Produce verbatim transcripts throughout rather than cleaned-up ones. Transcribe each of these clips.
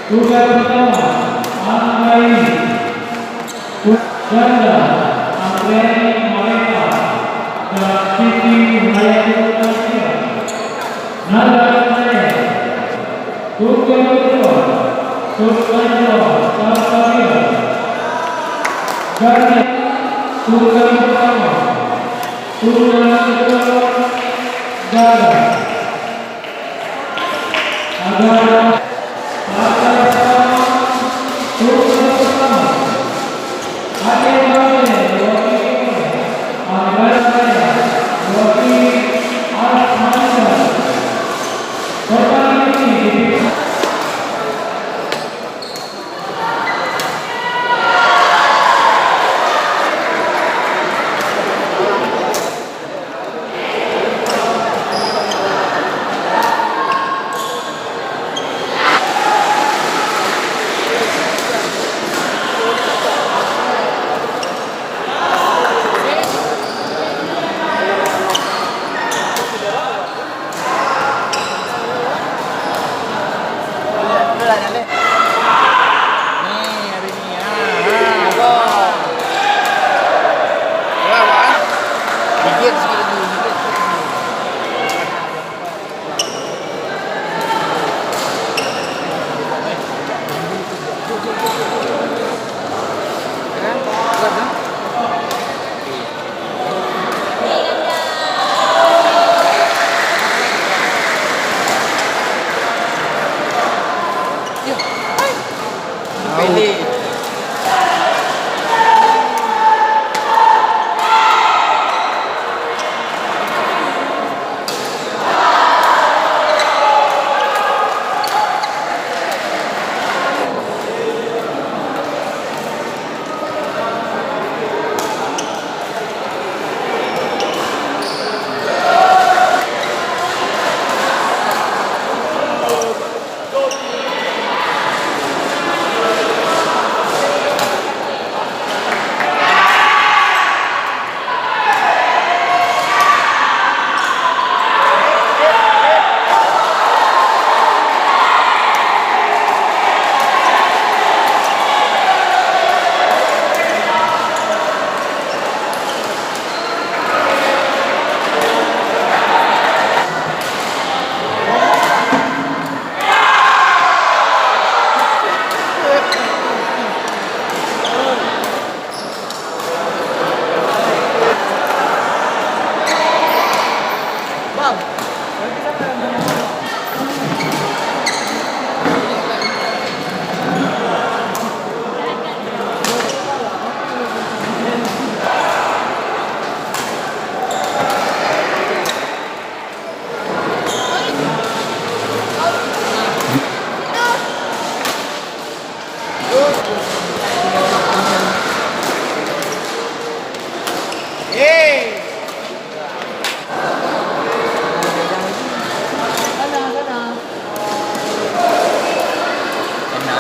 Tugas pertama, Anggai. Ganda, Andreani Mareta dan Siti Hayatul Nasir. Nada Naya, tunggal kedua, Sultan Salsabila. Ganda, tunggal pertama, tunggal kedua, Ganda. Nak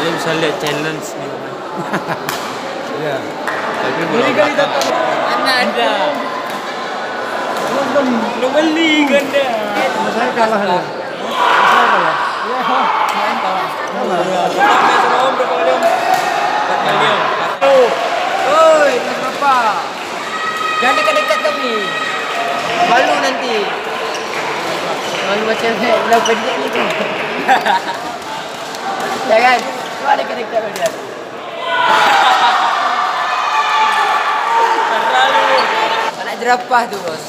lé bisa lihat challenge ni. Ya. Tapi belum dapat. Mana ada? Belum beli ganda. Saya kalah dia. Saya kalah. Ya. Saya kalah. Sampai sebelum berapa kali? Empat kali. Oi, kenapa? Jangan dekat-dekat kami. Malu nanti. Malu macam ni, dah pendek ni tu. Jangan. Cuba dekat-dekat kami. Terlalu. Anak jerapah tu, Bos.